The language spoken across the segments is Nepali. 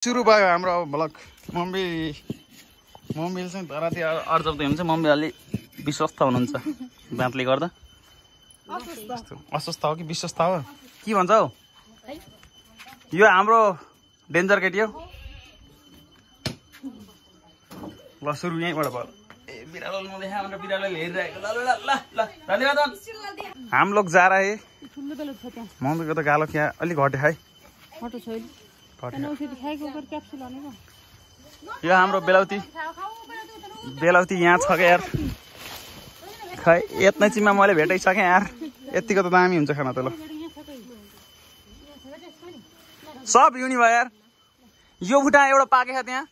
सुरु भयो हाम्रो ब्लग। मम्मी चाहिँ तर त्यो अर्जब त हुन्छ। मम्मी अलि विश्वस्त हुनुहुन्छ दाँतले गर्दा। अस्वस्थ हो कि विश्वस्त हो के भन्छ हौ? यो हाम्रो डेन्जर केटी हो। ल सुरु यहीँबाट भयो। ए बिरालो नदेखा भनेर बिरालोले हेरिरहेको। ल ल ल ल धन्यवाद। हम लोग जा रहे हैं। मम्मी को तो गालो क्या अलि घटे है। यो हाम्रो बेलाउती यहाँ छ क्या यार। खै यत्नै चिमा मैले भेटाइसकेँ यार। यतिको त दामी हुन्छ खाना त। ल सब युनि भयो यार। यो भुटा एउटा पाके छ त्यहाँ।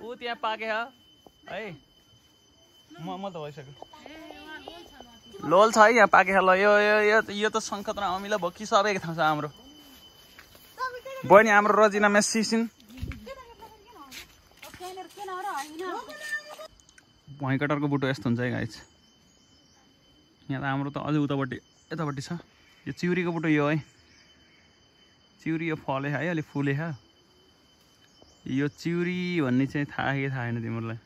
ऊ त्यहाँ पाके छ है। म त भइसक्यो। लोल छ है यहाँ पाके छ। ल यो त सङ्खतरा अमिलो भोकी सबैको ठाउँ छ हाम्रो। बहिनी हाम्रो रजिना मेस्सी छिन्। भुइँ कटरको बुटो यस्तो हुन्छ है गाइस। यहाँ त हाम्रो त अझै उतापट्टि यतापट्टि छ। यो चिउरीको बुटो यो है। चिउरी यो फले है अलि फुले छ। यो चिउरी भन्ने चाहिँ थाहा कि थाहा छैन तिमीहरूलाई?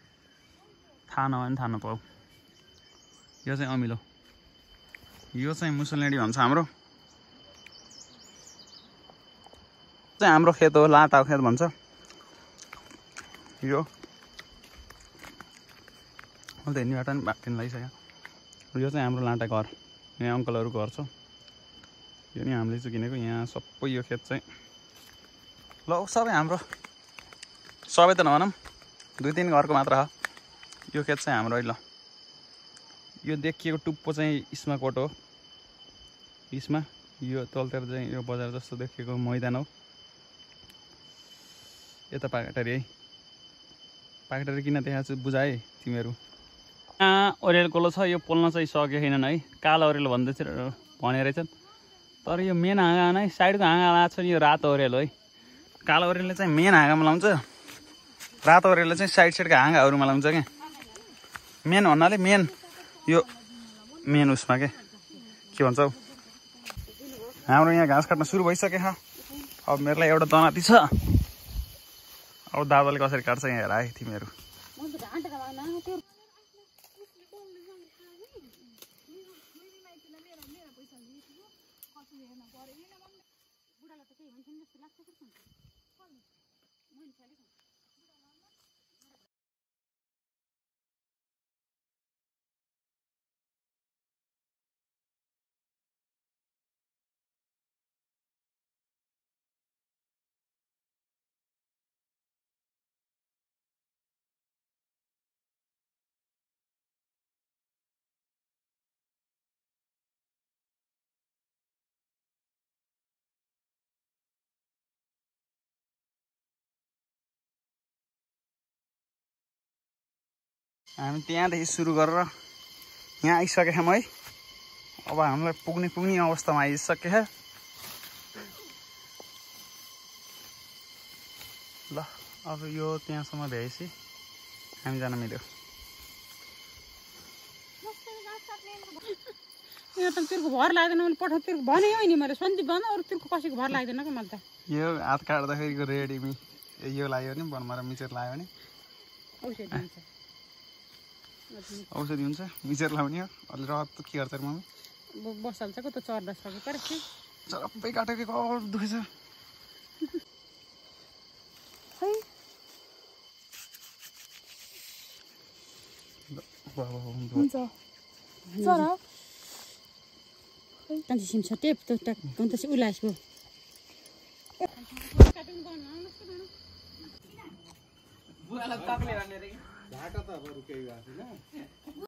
थाहा नभए पनि थाहा नपाऊ। यो चाहिँ अमिलो। यो चाहिँ मुसलनेडी भन्छ हाम्रो। चाहिँ हाम्रो खेत हो। लाटाको खेत भन्छ यो। अहिले त हिँड्ने बाटो पनि बाटिन लागिसक्यो। यो चाहिँ हाम्रो लाटा घर। यहाँ अङ्कलहरू घर छ। यो नि हामीले चाहिँ किनेको। यहाँ सबै यो खेत चाहिँ ल सबै हाम्रो। सबै त नभनौँ 2-3 घरको मात्र हो यो खेत चाहिँ हाम्रो है। ल यो देखिएको टुप्पो चाहिँ इस्माकोट हो। इस्मा यो तलतिर चाहिँ यो बजार जस्तो देखिएको मैदान हो। यता पाकेटरी है। पाकेटरी किन त्यहाँ चाहिँ बुझाए तिमीहरू। यहाँ ओरेल कोलो छ। यो पोल्न चाहिँ सकेको छैनन् है। कालो ओरेल भने रहेछन्। तर यो मेन हाँगा नै साइडको हाँगा लगाएको छ नि। यो रातो ओरेल हो है। कालो ओरेलले चाहिँ मेन हाँगामा लाउँछ। रातो ओरेलले चाहिँ साइडको हाँगाहरूमा लाउँछ क्या। मेन भन्नाले मेन यो मेन उसमा के भन्छ हौ। हाम्रो यहाँ घाँस काट्न सुरु भइसकेछ। अब मेरो लागि एउटा दनाती छ। अब दादाले कसरी काट्छ यहाँ हेर है तिमीहरू। हामी त्यहाँदेखि सुरु गरेर यहाँ आइसकेका छौँ है। अब हामीलाई पुग्ने अवस्थामा आइसकेछ। ल अब यो त्यहाँसम्म भ्याएपछि हामी जान मिल्यो। यहाँ त तिर्को भर लाग्दैन। मैले पठाउ तिर्को भने हो नि। मैले सन्जीप भन अरू तिर्को कसैको भर लाग्दैन कि मलाई त। यो हात काट्दाखेरिको रेडीमी यो लाग्यो भने बनमारा मिचेर लाग्यो भने औषधि हुन्छ। मिचेर लाउने हो। अलि रत के गर्छ मम्मी? बसाल्छ को त चर्दा सके तर सबै काटेको दुखेछ। हुन्छ चरा तन्सी सिम छ टेप त तन्त चाहिँ उलास भयो। बुवालाई तकले भन्ने रे घाटा त अब रुकेको छैन।